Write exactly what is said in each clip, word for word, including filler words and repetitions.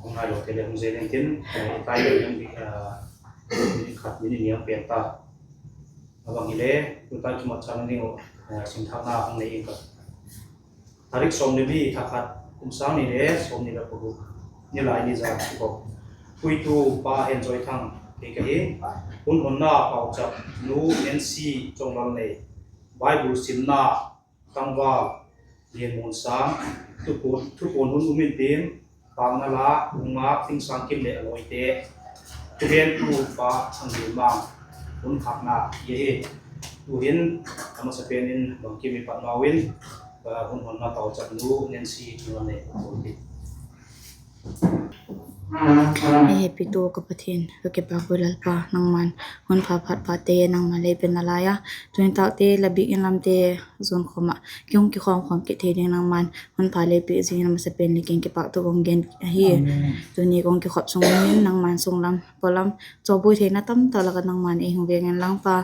Hung nai lo te le hung zel intin, i tai le, khat min i niam pen ta. A bang hile, tuta kimat chang ding uh, simthâkna hung nei ing ka. Tarik sawm le li, tha khat, kum sâng ni le sawmni le paguk, Nilai ni zan kiko. Puitu pa Henjoy Thang kei ka hi. Hun honna pauchap nu Nancy Chonglal nei. Bible simna tangval Lianmunsâng, thupuan hun um intin, pâkna la hung ngâk Tingsangkim leh a lawite, thugentu pa Thanglimang hun khâkna hi ahi. Tu'hin a masapen in bangkim i patnau in, hun honna pauchapnu Nancy Chonglal nei. I hepitu ka Pathian, ka kipâk ui Lalpa, nangma'n hun pha phat pate nangma'n lei pe nalai a, tuni tâkte la biak in lamte zuan khawm ah kihung kikhawm khawm kit thei ding nangma'n hun pha lei piak ziakin a masapen le kipâkthu ka hung gen ahi. Tuni ka hung kikhop sung in nangma'n sunglam pawlam chawbui theina tamtak lak ah nangma'n ei hung veng inla, Lalpa,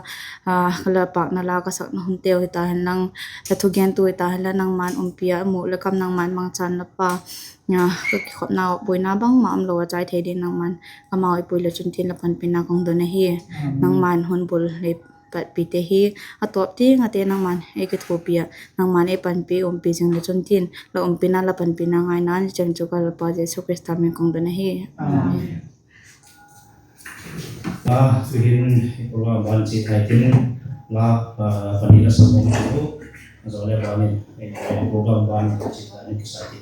ka la pâkna la ka sakna hunteu hita henlang, la thugentu hita henla nangma'n umpi a, mu le kam nangma'n mangchan Lalpa, ka kikhopna buaina bangma umlo a chai thei ding nangma'n amau ei pui le chun tin la panpina ka hung don ahi. Nangma'n hun bul lei patpite hi a tawp tiang ate nangma'n ei kithuapi a, nangma'n ei panpi umpi zing le chun tin la umpina la panpina ngaina ni cheng chu ka Lalpa Jesu Khrista min ka hung don ahi. Amen. A, tu'hin program ban chia thei tin, la, pani la sa bawm tu, a zaw le ban in, program ban chia thei in kisa ti.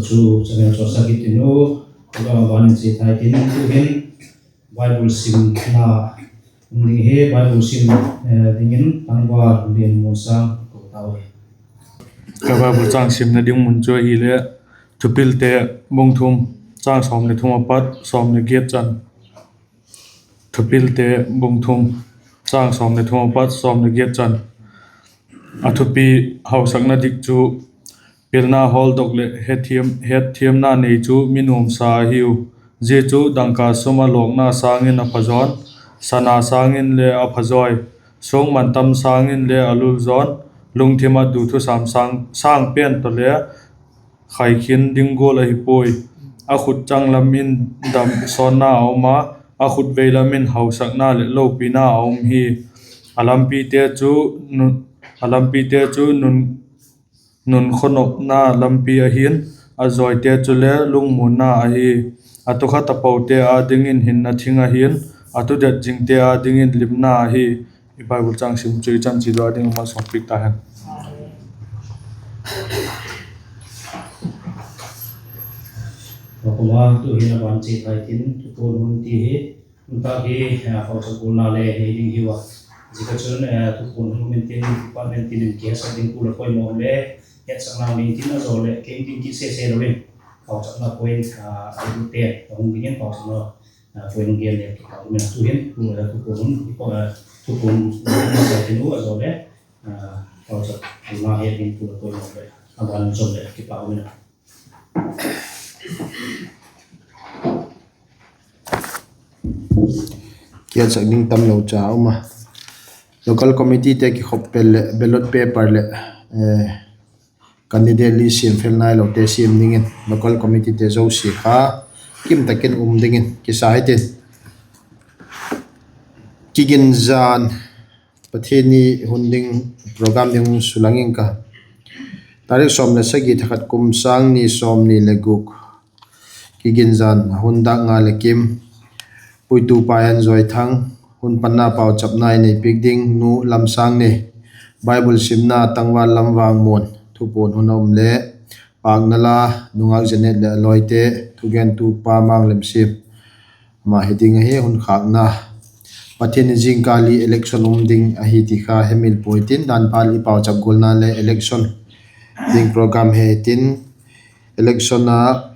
Chu channel chu a sak i tin u, program a ban in chia thei tin, tu'hin Bible simna um ding hi, Bible sim dingin Tangval Lianmuansâng ko tau hi. Ka Bible châng simna ding mun chu ahileh, Thupilte bung thum, châng sawm leh thum a pat sawm leh giat chan. Thupilte bung thum, châng sawm leh thum a pat sawm leh giat chan. A thupi: Hausakna dik chu pilna hawldok leh hetthiamna nei chu mi nuamsa ahiu. Zia chu dangka sum a lawkna sâng in a phazaw in, sana sâng inle a phazawi, suang man tam sâng inle a lulzaw in, lungthim ah duthusam sâng pen tawh le khaikhin ding gual ahi puai. A khut changlam in damsawnna a um a, a khut veilam in hausakna leh lopina a um hi. A lampite chu, a lampite chu nun, nun khawnopna lampi ahi'n, a zawite chule lungmuanna ahi. A tukha tapote â dingin hinna thing ahi'n, a tudet zingte â dingin limna ahi. I Bible châng sim chu i chan chi daw ding a malsawmpiak ta hen. Tu'hin a ban chia thei tin, thupuan hun ti hi, hun tak hi pauchap gualna le nei ding hiu a. Zia kha chun thupuan hun um intin, department tin in kihetsak ding pu la poimaw le, hetsakna nei intin a zaw leh kei ding kit sese lo in, pauchapna point a i ute a hung dingin pauchapna point gen le kipâk um in a, tu'hin thupuan hun, thupuan hun a zaw leh pauchap gualna het ding pu la poimaw le, a ban in zaw leh kipâk um in a. Kihetsak ding tamlo cha um a. Local committeete kikhop pel leh ballot paper leh candidate list siam fel nailote siam dingin local committeete zosia kha kim tak in um dingin kisa hitin. Kiginzan, Pathian ni hun ding program ding sulang ing ka. Tarik sawm leh sagi, tha khat, kum sâng ni sawmni leh guk. Kiginzan a hun dâk nga leh kim. Puitupa Enjoythang. Hun panna pauchapna i nei piak ding Nu Lamsângni. Bible simna Tangval Lamvangmuan. Thupuan hun a um le, pâkna la, nungâk Janet leh a lawite. Thugentupa Manglemsiam. Ama hi ding ahi. Hun khâkna, Pathian ni zingkal hi election um ding ahi ti kha hemil puai tin, dan phat i pauchap gualna le election ding program hi tin, election a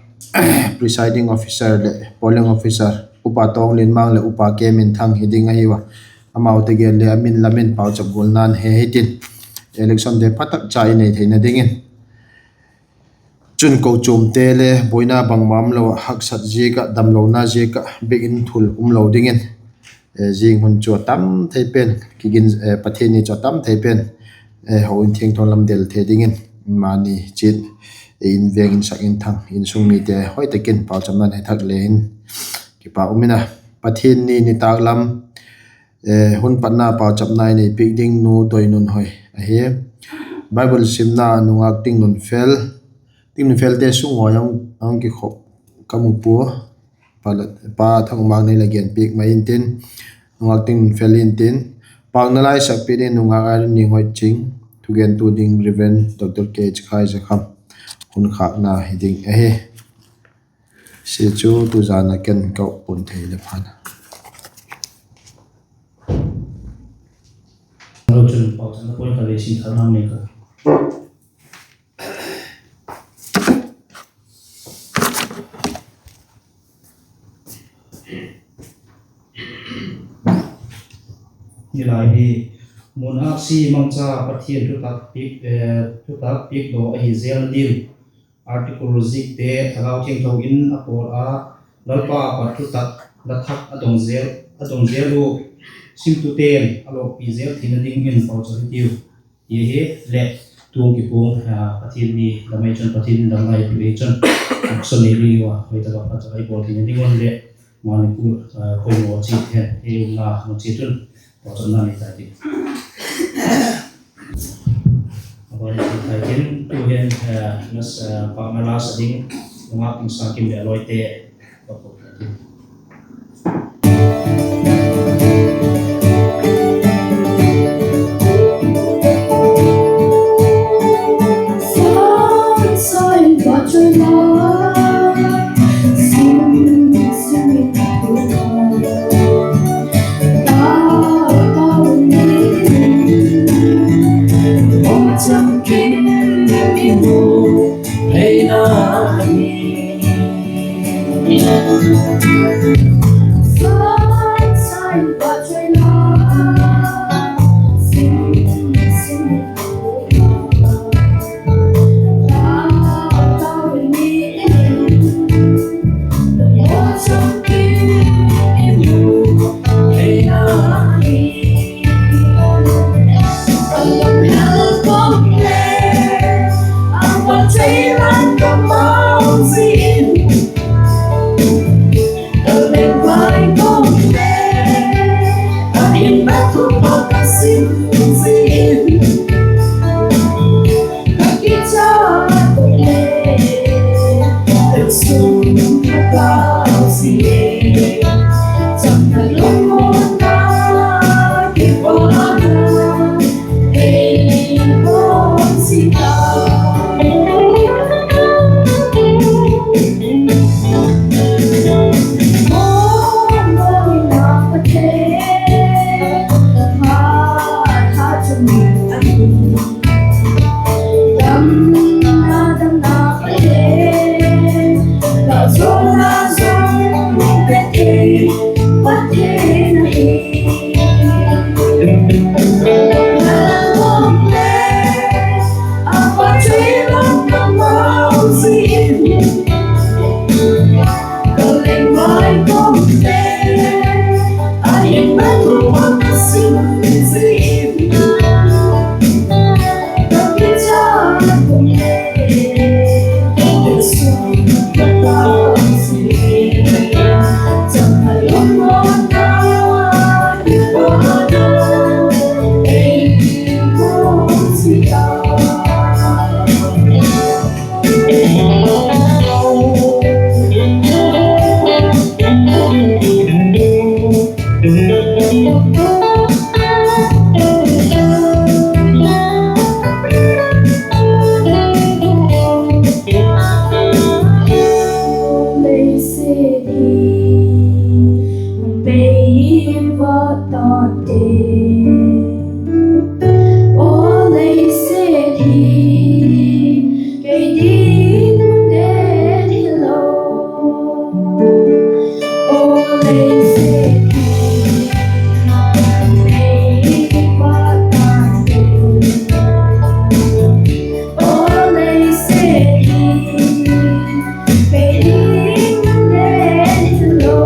presiding officer leh polling officer Upa Tawnglinmang leh Upa Keminthang hi ding ahiu a. Amaute gen le a min lam in pauchap gualna'n he hitin, electionte pha tak cha i nei theina dingin. Chun kochuamte le buaina bangma umlo ah, haksat ziak ah, damlona ziak ah biak in thul umlo dingin, zing hun chu a tam thei pen, Pathian ni chu a tam thei pen, ho in thiangtho lam del thei dingin, mani chiat, ei inveng in sak in thang, insung mite hoi tak in pauchapna'n he thak le in, kipâk um in a. Pathian ni nitâk lam, hun panna pauchapna i nei piak ding Nu Doinunhoi ahi. Bible simna nungâk Tingnunfel, Tingnunfelte sung haw a hung kikhop ka mu pua, Pa Thangumang nei la gen piak mai intin, nungâk Tingnunfel intin, pâkna la i sak piak ding nungâk Irene Ninghoiching, thugentu ding Reverend Doctor K H Khaizakham, hun khâkna hi ding ahi. Zia chu tuzan a ken ka puan thei le phan. Hilai hi mun aksi mangcha Pathian thutak piak, thutak piak daw ahi zelna ding. Article zikte Thagau Thiangtho in a pawl a, Lalpa a pat thutak la thak a dong zel ua, simtute'n a lawkpi zel theina dingin pauchap hitiu, ti ahi. Leh tuang kipuang, Pathian ni lam ahi chun, Pathian in damna ei piak ahi chun, action nei ding ua, hoi tak a pha tak a i bawl theina ding un leh, mani kul, poimaw chiat hen ei umna mun chiat un pauchapna nei tai ti. A ban in thai tin, tu'hin, pâkna la sa ding nungâk Tingsangkim leh a lawite, Aw leiset hi, kei ding den hilo. Aw leiset hi, kei ding den hilo.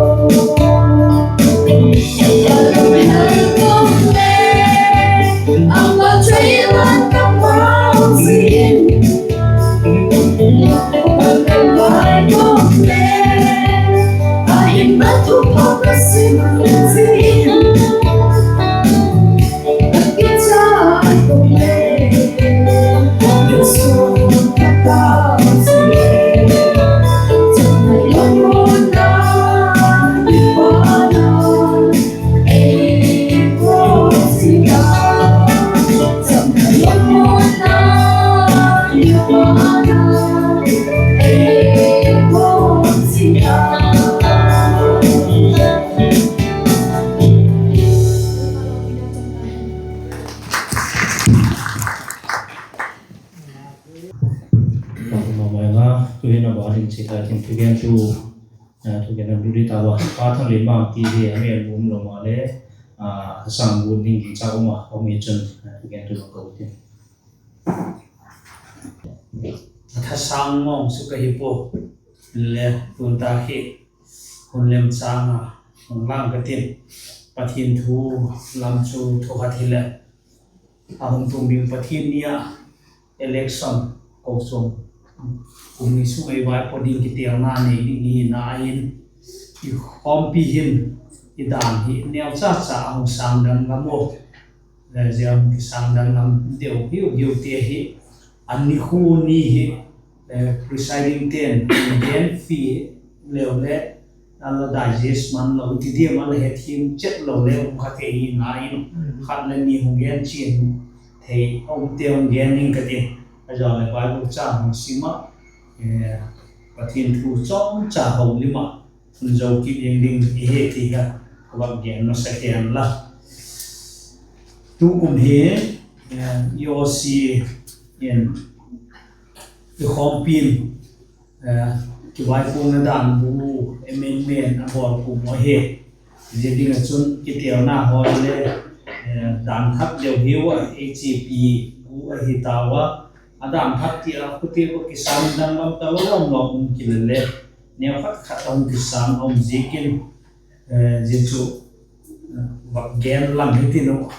Tu'hin a ban in chiat in thugentu, thugentu ding tau a Pa Thanglianmang ti hi a mi a um lo maleh, a sâng guat ding gingcha um a, um hi chun thugentu a ko tin. A thasâng mawng chu ka hi pua, le tun tak hi hun lem châng a hung lang ka tin, Pathian thu lam chu thu khat hileh, a hung tung ding Pathian ni a election, kochuam kum ni sung ei vaipo ding kitelna nei ding hina in, i khawmpi hin i dan hi neucha cha a hung sâng danglam u, zia hung kisâng danglam deu hiu hiu te hi, a nikhua ni hi presiding te'n gen fi leu leh, a la digest man lo ti diam a la hethiam chet lo le um kha thei hina in, khat le ni hung gen chian thei a umte hung gen ning ka tin. A zaw leh Bible châng hung sim ah, Pathian thu chawmcha ho lim ah hun zo kit ding ding i hi ti kha ka vak gen masa hen la. Tukum hi EOC in i khawmpi'n kivaipuakna dan bu amendment a bawl kum ahi. Zia ding ah chun kitelna haw le dan thak deu hiu a, HAP bu ahi tau a, a dan thak ti a khute a kisâng danglam talo lawm lawm um kile le, neu khat khat a hung kisâng a um ziakin, zia chu vak gen lang hitin uh.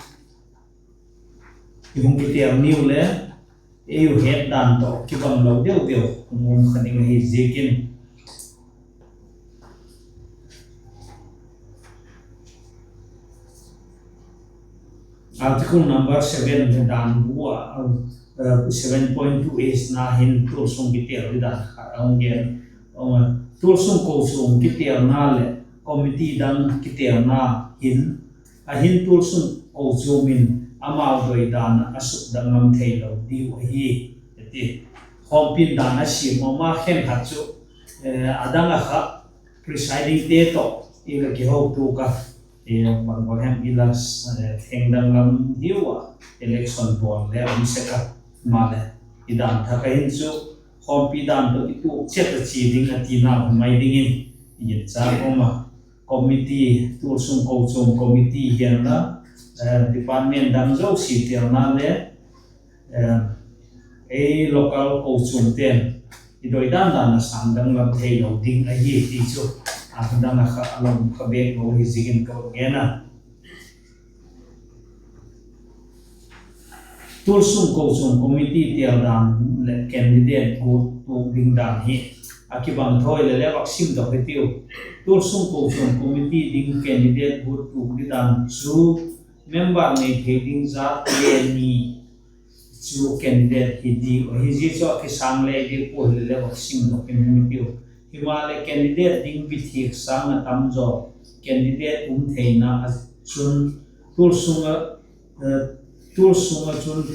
I hung kitel niu le, ei u het dan tawh kibang lo deu deu hung um kha ding ahi ziakin, Article number seven dan bu ah, seven point two A na hin tualsung kitel di dan khat a hung gen. Tualsung kochuam kitelna leh committee dang kitelna hin, a hin tualsung kochuam in amau doi dan ah a sukdanglam theilo diu ahi, a ti. Khawmpi'n dan a siam um a, khenkhat chu a dang ah kha presidingte tawh i la kihotuak a, bang bang hem i la thengdanglam diu ah, election bawl le um sek a, maleh i dan thak a hin chu khawmpi dan tawh i tuak chet a chia ding a tina um mai dingin i ginchâk um a. Committee, tualsung kochuam committee hian la, department dang zosia telna le ei local kochuamte'n i doi dan dan a sângdanglam theilo ding ahi ti chu, a dang ah kha a la um kha bêk lo hi ziakin ka gen a. Tualsung kochuam committee tel dan leh candidate guat tuak ding dan hi a kibang thaw hile le vak simdok hitiu. Tualsung kochuam committee ding candidate guat tuak ding dan chu member nei thei ding zat le ni chu candidate hi diu ahi. Zia chu a kisâng le diu pua hile le vak simdok in hitiu. Himaleh candidate ding bithiak sâng a tam zaw candidate um theina ah chun tualsung ah, tualsung ah chun,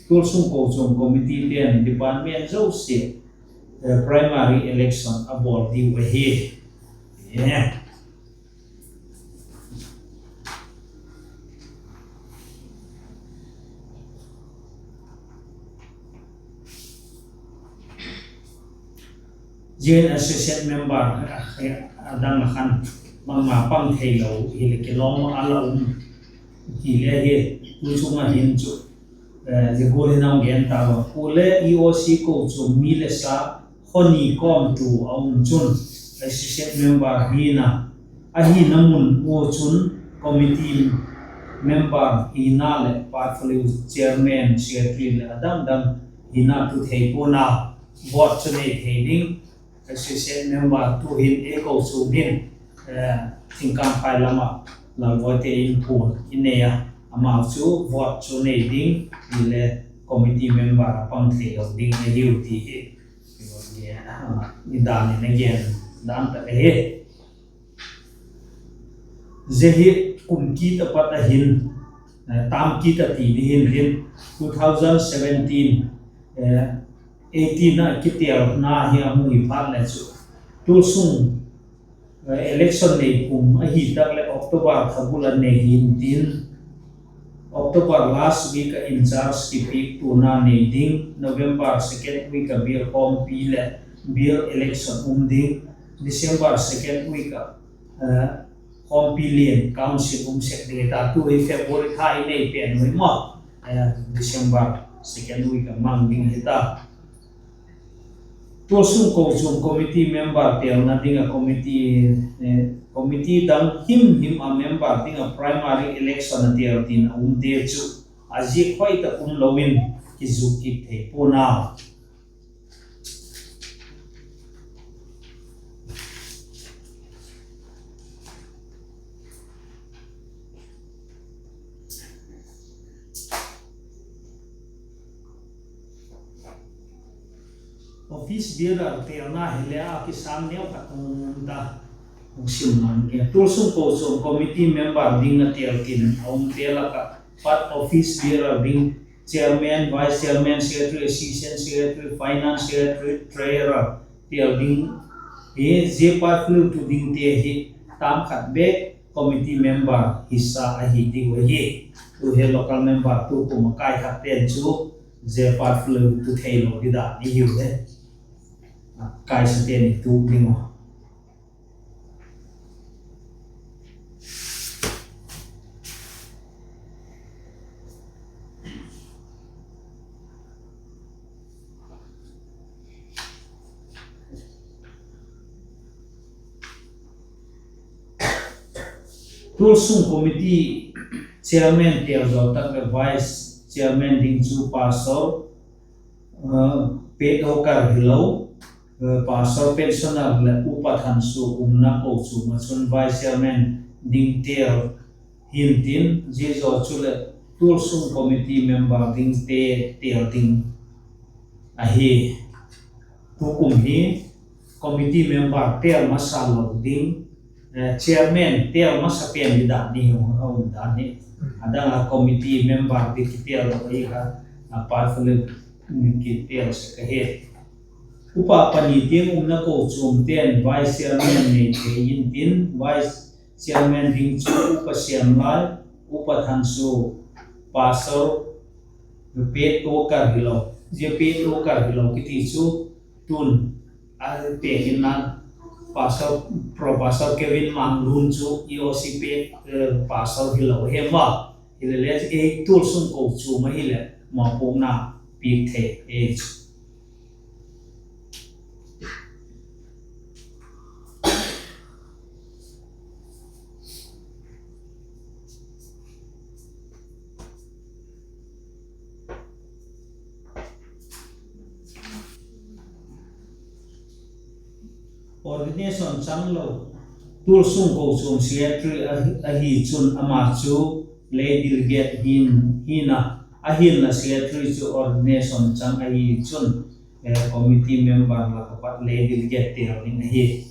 tualsung kochuam committeete'n department zosia primary election a bawl diu ahi. Joint associate member a dang a khan bangma pang theilo hileh kilawm a la um hile hi, tu chung ah hin chu zia gual hin a hung gen tau a. Pu le E O C kochuam mi le sa khawni kawmtu a um chun associate member hina, ahina mun ua chun committee member hina leh portfolio chairman, secretary leh a dang dang hina tu thei pua'n a, vote chu nei thei ding. Associate member tu'hin ei kochuam hin Thingkangphai lam ah Lalvawite in puan i nei a, amau chu vote chu nei ding, hile committee member a pang theilo ding ahiu ti hi i dan in a gen dan tak ahi. Zia hi kum kit a pat a hin, tam kit a ti ding hin tin, two thousand seventeen, eighteen a kitelna hi a hung hi phat le chu, tualsung election nei kum ahi tak leh October tha bul a nei hin tin, October last week ah in charge kipiaktuana nei ding, November second week ah bial khawmpi leh bial election um ding, December second week ah khawmpi lian council um sek ding hita. Tu hi February tha i nei pen uh hi maw, December second week ah mang ding hita. Tualsung kochuam committee member telna ding ah committee dang himhim a member ding ah primary election a tel tin a umte chu a ziak hoi tak um lo in kizuk kit thei pua'n a. Office bearer telna hile a kisâng neu khat hung um ta, hung sim mang ke. Tualsung kochuam committee member ding a tel tin a umte lak ah pat office bearer ding, chairman, vice chairman, secretary, assistant secretary, finance secretary, treasurer tel ding hi, zia pasal tu dingte hi tam khat bêk committee member hisa ahi ding uh ahi. Tu hi local member tu kum a kai thak pen chu zia pasal tu theilo ding dan i hiu le, kaisate ni tu ding uh. Tualsung committee chairman tel zaw tak leh vice chairman ding chu pastor, paid worker hilo, pastor pensioner leh upa thansuak umna kochuam ah chun vice chairman ding tel hintin, zia zaw chuleh tualsung committee member dingte tel ding ahi. Tukum hi committee member tel masa lo ding, chairman tel masa pen ding dan ni hi a um dan hi. A dang a committee member ding kitel lo ahi kha, a pastor kitel sek ahi. Upa pani tiang umna kochuamte'n vice chairman nei thei intin, vice chairman ding chu upa siamlai, upa thansuak, pastor, paid worker hilo. Zia paid worker hilo kiti chu tun a pêk inla, Pastor, Pro Pastor Kevin Manglun chu E O C paid pastor hilo hem a, hilele ei tualsung kochuam ahileh mawpuakna piak thei ei chu. Ordination chang lo, tualsung kochuam secretary ahi chun ama chu lay delegate hin, hina, ahinla secretary chu ordination chang ahi chun committee member lak ah pat lay delegate tel ding ahi.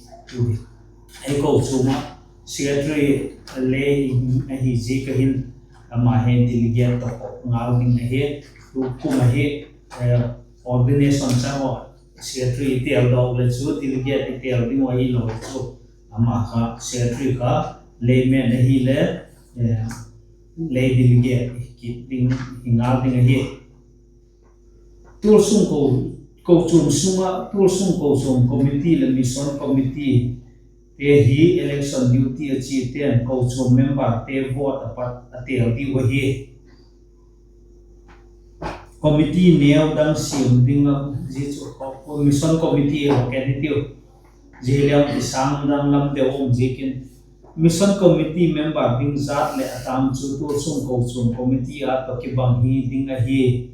Ei kochuam ah secretary lay ahi ziak a hin ama hi delegate tawh ngal ding ahi. Tukum ahi, ordination chang a secretary i tel dawk le chu delegate i tel ding uh ahilo chu, ama kha secretary kha layman ahile lay delegate kit ding i ngal ding ahi. Tualsung ko, Kochuam sung ah tualsung kochuam committee leh mission committee te hi election duty a chiate'n kochuam memberte vote a pat a têl diu ahi. Committee neu dang siam ding a, zia chu mission committee haw ken hitiu. Zia liam i sâng dang lam deu um ziakin, mission committee member ding zat leh a tam chu tualsung kochuam committee a tawh kibang hi ding ahi.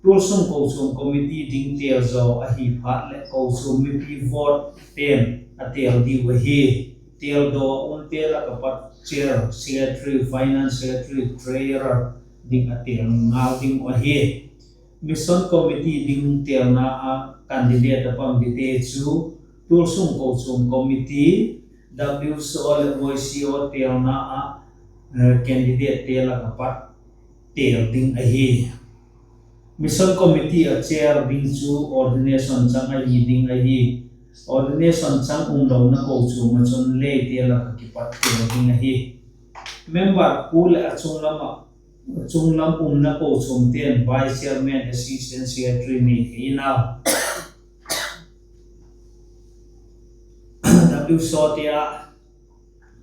Tualsung kochuam committee ding têl zaw ahi phat leh kochuam mipi vote'n a têl diu ahi. Têldaw a umte lak a pat chair, secretary, finance secretary, treasurer ding a têl ngal ding uh ahi. Mission committee ding têlna ah candidate a pang dingte chu tualsung kochuam committee, W C O leh Y C O têlna ah candidatete lak a pat têl ding ahi. Mission committee a chair ding chu ordination chang ahi ding ahi. Ordination chang umlona kochuam ah chun leite lak ah kipat têl ding ahi. Member kua leh a chunglam umna kochuamte'n vice chairman, assistant secretary nei thei in a, W C Ote ah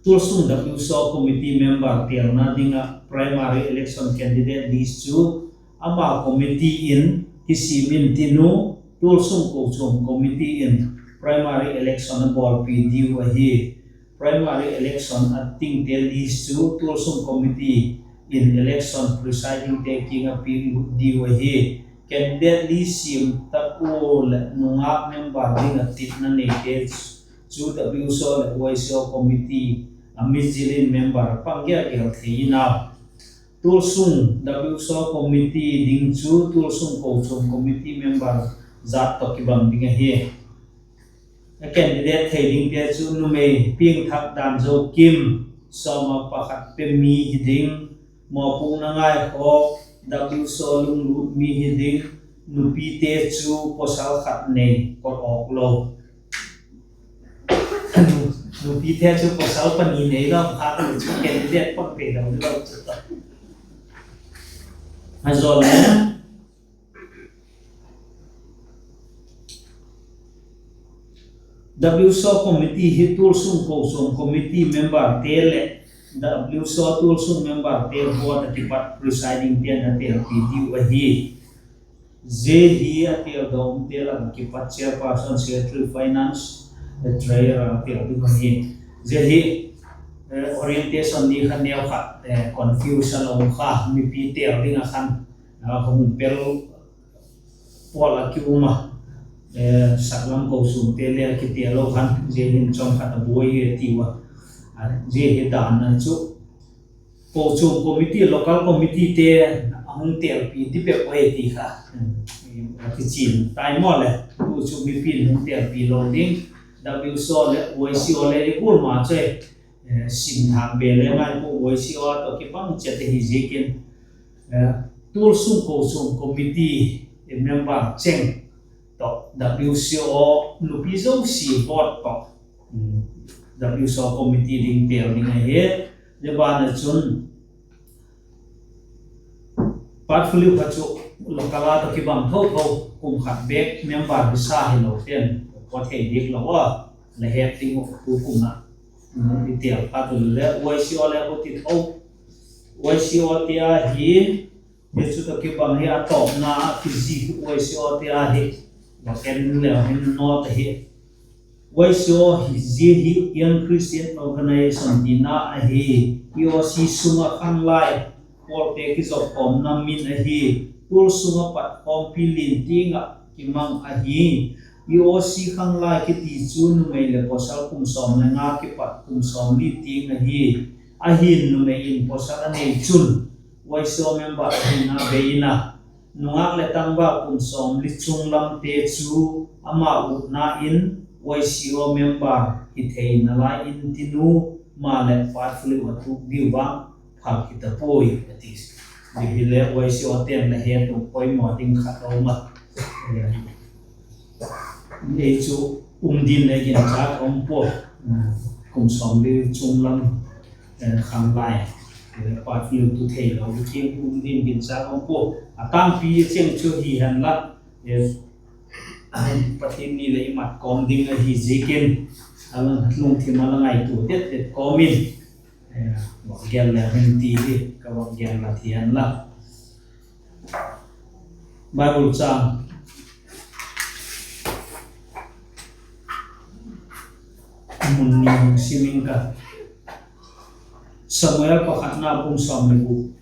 tualsung W C O committee member têlna ding ah primary election candidate list chu ama committee in kisiam intin u, tualsung kochuam committee in primary election a bawlpi diu ahi. Primary election a tingte list chu tualsung committee in election presidingte kiang ah piaklut diu ahi. Candidate list siam tak ua leh nungak member ding ah titna neite chu W C O leh Y C O committee a mi zil in member pang gel gel thei in a, tualsung W C O committee ding chu tualsung kochuam committee member zat tawh kibang ding ahi. A candidate thei dingte chu numei piangthak dan zo kim, sawm ah pakhat pe mi hi ding, mawpuakna ngaikhawk, W C O lunglut mi hi ding, nupite chu pawsal khat nei kot awk lo. Nupite chu pawsal pani nei lo kha chu candidate pang thei lo ding lo chu ta. A zaw le W C O committee hi tualsung kochuam committee memberte leh W C O tualsung memberte vote a kipat presidingte'n a têlpi diu ahi. Zia hi a têldaw umte lak ah kipat chairperson, secretary, finance, treasurer a têl ding ahi. Zia hi orientation ni kha neu khat confusion a um kha, mipi têl ding ah khan hung pel pawl a ki um a, saklam kochuamte le a kitêl lo khan zia hin chawm khat a buai hi a tiu a. Zia hi dan a chu kochuam committee, local committeete'n a hung têlpi di bep ahi ti kha a kichian tai maw leh, tu chu mipi'n hung têlpi lo ding. W C O leh Y C O le i gual ma chu sim thâk be le ngai pua, Y C O a tawh kibang chet ahi ziakin, tualsung kochuam committee member cheng tawh W C O nupi zosia vote tawh W C O committee ding têl ding ahi. Zia ban ah chun portfolio kha chu local a tawh kibang tho tho, kum khat bêk member hisa hilote'n pua thei diak lo a, la het ding uh tu kum ah i têl phat u le Y C O le hu ti tho. Y C O te ahi, hi chu tawh kibang hi a tawpna a kizik Y C O te ahi, va ken leu hin nawt ahi. Y C O hi zia hi Young Christian Organisation tina ahi. E O C sung ah khanglai pawlte kizopkhawmna min ahi. Tualsung ah pat khawmpi lian tiang ah kimang ahi. E O C khanglai kiti chu numei leh pawsal kum sawm le nga kipat kum sawmli tiang ahi. Ahi'n numei in pawsal a nei chun Y C O member hina bei in a, nungak leh tangval kum sawmli chung lamte chu ama utna in Y C O member hi theina lai in tin u, maleh portfolio a tuk diu vang phal hita puai a ti. Zia hile Y C O te'n la het uh poimaw ding khat a um a, ei chu um din le ginchâk a um pua, kum sawmli chung lam khanglai portfolio tu theilo kiang um din ginchâk a um pua. A tângpi cheng chu hi hen la, Pathian ni leh i mat kawm ding ahi ziakin, a lungthim a la ngaitua det det kawm in, vak gen le hen ti hi ka vak gen la thian la. Bible chang mun ni hung sim ing ka. Samuel pakhatna bung sawm leh guk.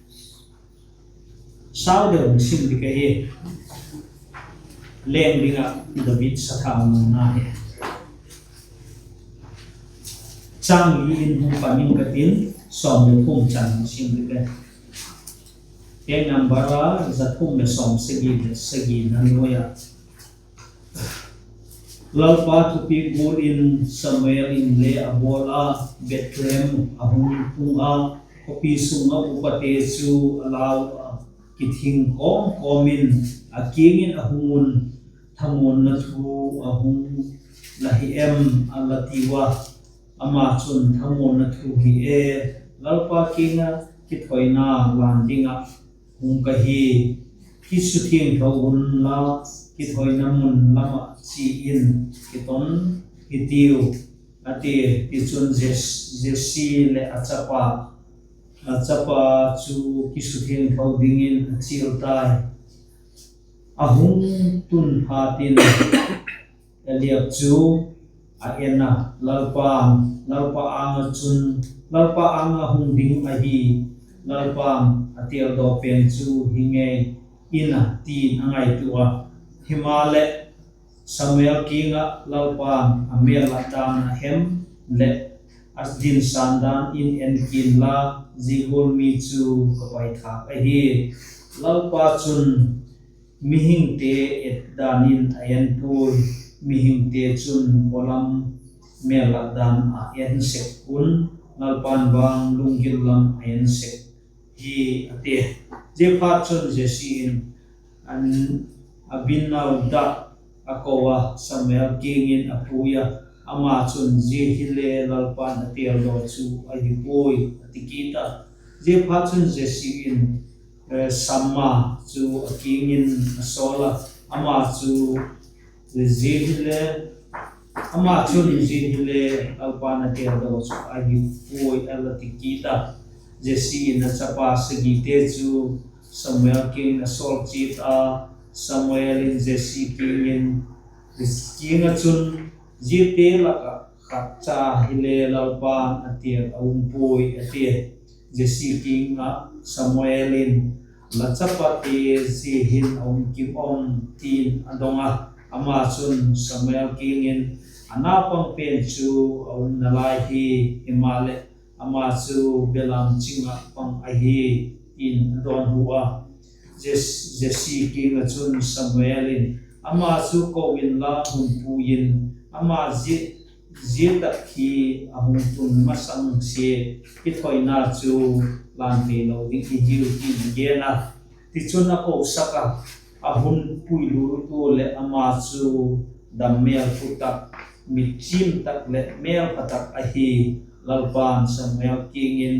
Sau deu hung sim ding ka hi. Leng ding ah David sathau nuna hi. Chang li in hung pan ing ka tin, sawm leh thum chan hung sim ding ka. Page number a za thum leh sawm sagi leh sagina nuai ah. Lalpa thupiak gual in Samuel in le a bawl a, Bethlehem a hung tung a, khawpi sung ah upate chu a lau a, kithing kawm kawm in a kiang in a hung un, Thamuanna thu a hung la hi em? a la tiu a. Ama chun, Thamuanna thu hi e, Lalpa kiang ah kithoina lan ding ah hung ka hi. Kisuthiangtho unla, kithoina mun lam ah chia in kiton hitiu, a ti. Tichun, Jesse leh a chapa, a chapa chu kisuthiangtho dingin a chial tai. A hung tun phat in Eliab chu a en a, Lalpa, Lalpa âng ah chun, Lalpa âng ah hung ding ahi, Lalpa'n a têldaw pen chu hi ngei in a, ti'n a ngaitua a. Himaleh, Samuel kiang ah Lalpa'n a mêl lat dan a hem leh a dinsan dan in en kin la, zia gual mi chu ka paithâk ahi. Lalpa chun mihingte et dan in a en puai, mihingte chun pawlam mêl lat dan a en sek un, Lalpa'n vang lunggil lam a en sek hi, a ti. Ziaphatchun Jesse in Abinadab a ko a, Samuel kiang in a pui a, ama chun, Zia hile Lalpa'n a têldaw chu ahi puai, a ti kit a. Ziaphatchun Jesse in Samma chu a kiang in a sawl a, ama chu, Zia hile, ama chun, Zia hile Lalpa'n a têldaw chu ahi puai, a la ti kit a. Jesse in a chapa sagite chu Samuel kiang in a sawl chiat a. Samuel in Jesse kiang in, kiang ah chun, Ziate lak ah khat cha hile Lalpa'n a têl a um puai, a ti. Jesse kiang ah Samuel in, La chapate zia hin a um kim am? ti'n a dong a. Ama chun Samuel kiang in, A naupang pen chu a um nalai hi, himaleh ama chu belam ching ah pang ahi, ti'n a dawnhu a. Jesse kiang ah chun Samuel in, Ama chu ko inla hun pui in, ama zia tak hi a hung tun masang sia, kithoina chu lan theilo ding i hiu, ti'n a gen a. Tichun a kosak a, a hun pui lut ua leh ama chu dam mêlphu tak, mitchiam tak leh mêlpha tak ahi. Lalpa'n Samuel kiang in,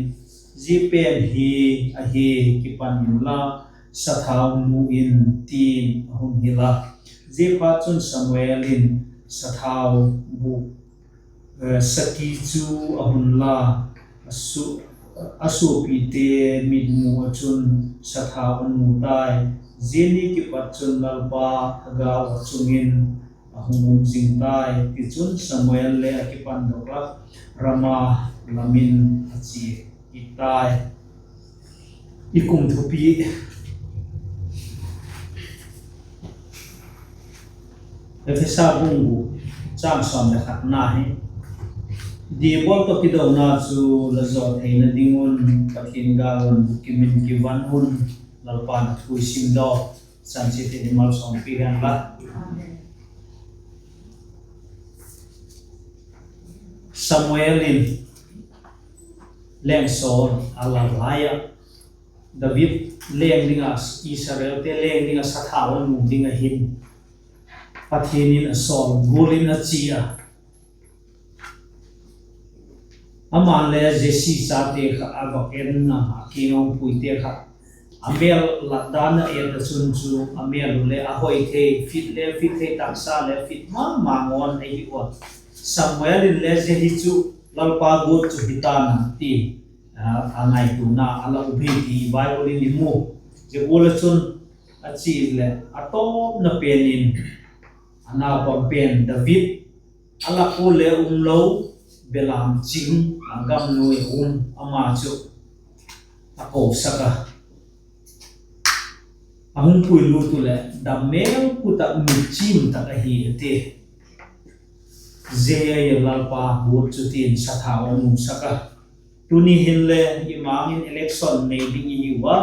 Zia pen hi ahi, kipan inla, sathau mu in, ti'n a hun hil a. Ziaphatchun Samuel in sathau bûk saki chu a hun la, a suapite mitmu ah chun sathau a nu tai. Zia ni kipat chun Lalpa thagau a chung in a hung um zing tai. Tichun Samuel le a kipandok ah, Rama lam in a chia kit tai. I kum thupi, Ephesa bung guk, chang sawm leh khatna hi, Diabol tawh kidona chu la zaw theina ding un Pathian gâl lam bukim in kivan un. Lalpa'n a thu i simdaw, chan chiat in i malsawmpi hen la. Samuel in leng Saul a lal lai ah, David leng ding ah, Israelte leng ding ah sathau a nu ding ah hin, Pathian in a sawl gual in a chia a. Ama'n le Jesse chate kha a vak en a, a kiang a hung puite kha A mêl lat dan a et a chun chu a mêl u le a hoi thei, fit le fit thei, taksa le fit ma ma ngawn ahi ua. Samuel in le zia hi chu Lalpa guat chu hi ta'n a ti, a ngaituana a la um hi ti Bible in i mu. Zia gual ah chun a chi leh a tawpna pen in a naupang pen David a lak ua le um lo, belam ching a gam nuai a um ama chu a kosak a, a hung puilut u leh dam mêl put ah mitchim tak ahi a ti. Zia hi Lalpa guat chu tin sathau a nusak a. Tuni hin le i mang in election nei ding i hiu a,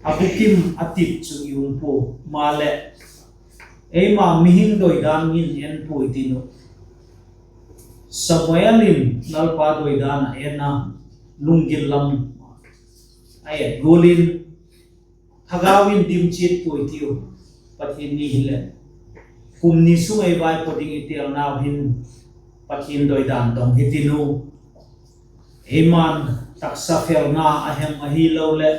a bukim a tip chu i um pua maleh, eima mihing doidan in en puai tin uh. Samuel in Lalpa doidan a en a, lunggil lam a et gual in, thagau in dim chiat puai tiu. Pathian ni hileh, kum ni sung ei vaipo ding i telnau hin Pathian doidan dong hi tin u. Eima'n taksa felna a hem ahiloleh,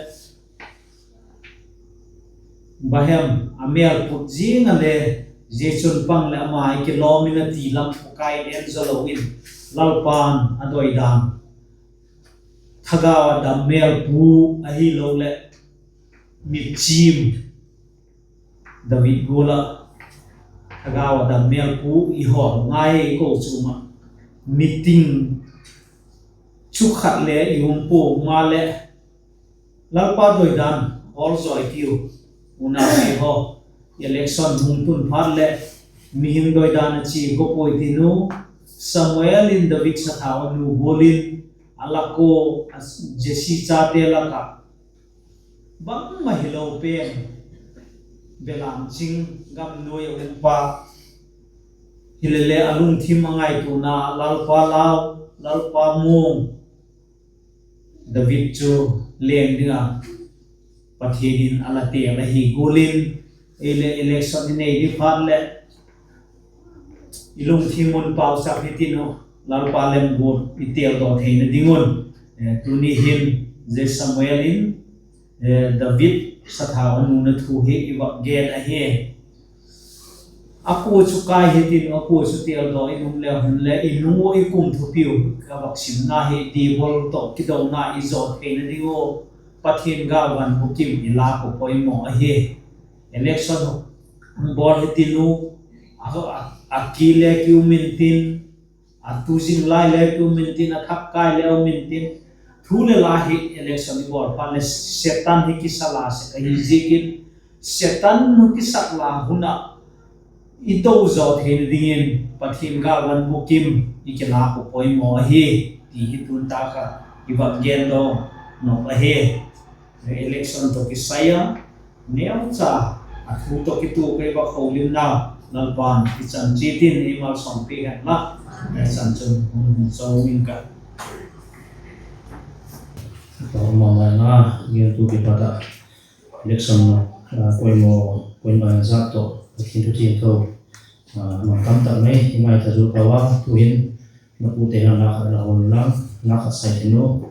bang hem a mêl put zing a le, zia chun pang leh ama i kilawm in a ti lam pawkai en zaw lo in, Lalpa'n a doidan, thagau a dam mêl pu ahiloleh mitchim, David gual ah thagau a dam mêl pu i hawl ngai ko chu ma, meeting chu khat le i um pua maleh, Lalpa doidan hawl zaw i tiu. Unau pi haw, election hung tun phat leh mihing doidan a chi ko puai tin u. Samuel in David sathau a nu gual in a lak ua, Jesse chate lak ah bangma hilo pen, belam ching gam nuai a um pa, hilele a lungthim a ngaituana Lalpa lau, Lalpa muang, David chu leng ding a Pathian in a la têl ahi gual in, ei le election i nei ding phat leh i lungthim un pauchap hi tin u, Lalpa lem gual i têldaw theina ding un. Tuni hin zia Samuel in David sathau a nuna thu hi i vak gen ahi. A kua chu kai hi tin, a kua chu têldaw i um leu hinle, i nung ua i kum thupiu ka vak simna hi, diabol tawh kidona i zaw theina ding ua Pathian gâlvan bukim i lâk uh poimaw ahi. Election hung bawl hi tin u, a ki le ki um intin, a tu zing lai le ki um intin, a thak kai le um intin, thu le la hi election i bawl phat leh Setan hi kisa la sek ahi ziakin, Setan hun kisa la hun ah i to zaw theina dingin Pathian gâlvan bukim i kilâk uh poimaw ahi, ti hi tun tak ah i vak gen daw nop ahi. Election tawh kisai a, neucha a thu tawh kituak ei vak holimnau Lalpa'n i chan chiat in ei malsawmpiak hen la, chan chun hun zo ing ka. Ka ma ma na, gen tu kipat ah election poimaw, poimaw zat tawh Pathian thu thiangtho, man tam tak mai i ngaitha zo kau a, tu'hin na pute han la khat na hon lang, la khat sai thei nu,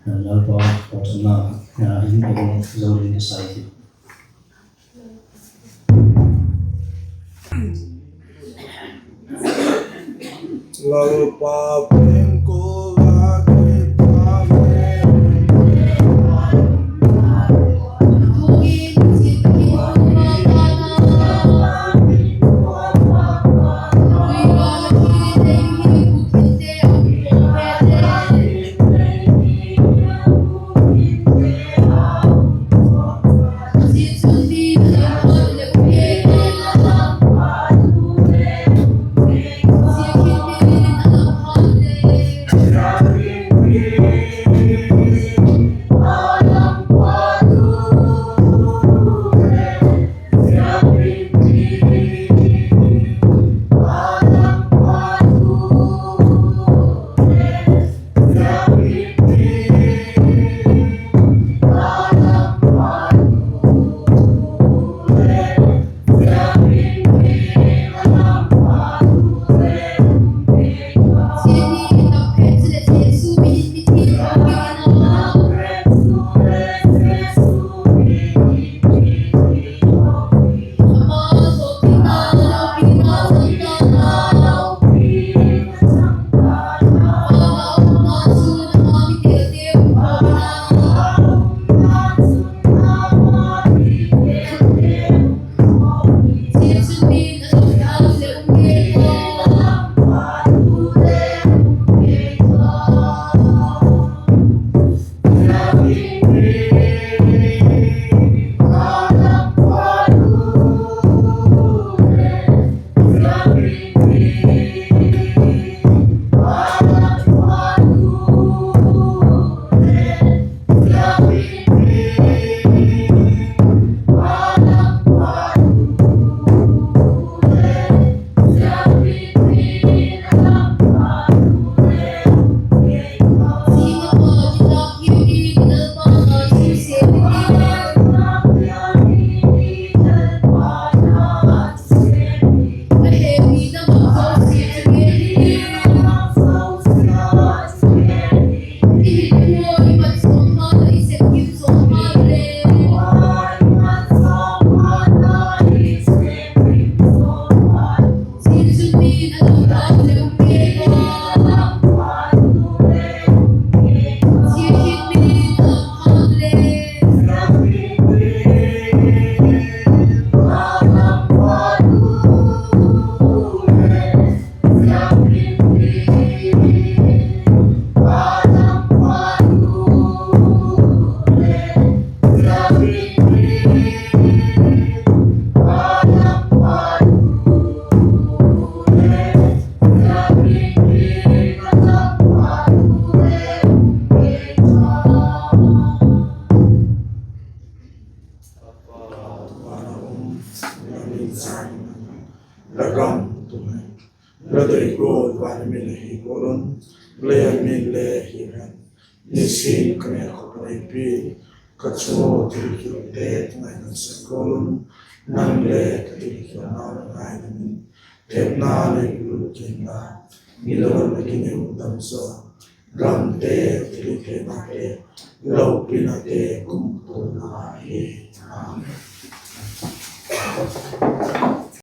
Lalpa pawtna in ka zo ding kisai thei. La dei gual van a min le hi gual un, lei a min le hi hen. Nisin ka nêk khop a nei pi, ka chu thil kiu te ngai nan sa gual un, nang le ka thil kiu na ngai nan. Thepna le lu kin la, ni lo na kin u dam sa. Ram te thil te na te, lo pi na te kum tu na hi. Amen.